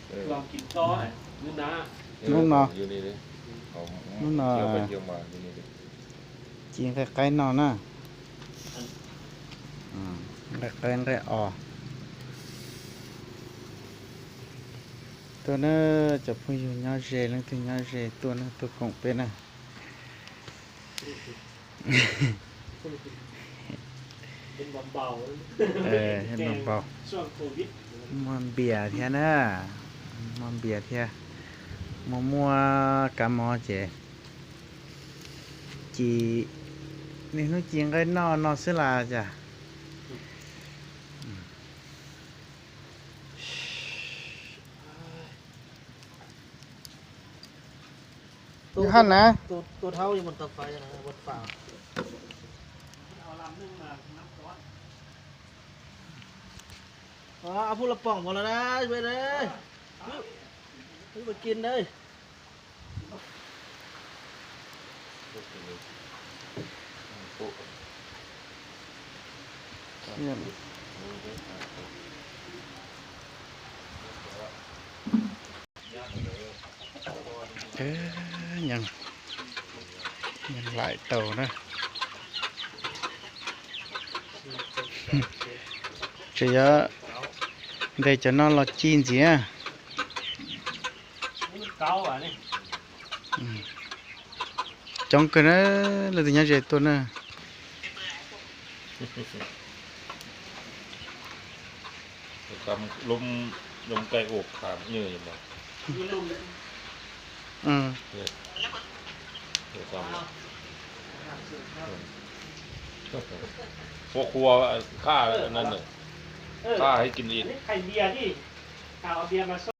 Hnub no, hnub no ci nqaij qaib no na. Nqaij qaib nqaij os. Tuaj na, cov phooj ywg nyob ze, leej twg nyob ze tuaj na, tuaj koom peb na. Muaj npias thiab na, muaj npias thiab, muaj muaj kab mob ces ci, niaj hnub ci nqaij noj no xwb las cas. Haj na. Ab, phub los pom mas los na, wb mus kin na. Nyeej laim tau na. Tseem yuav ntes cov no los ci ntxiv. Coob kawg na, leej twg nyob ze tuaj na. Cua, cua, khaj, khaj, hais kis ib.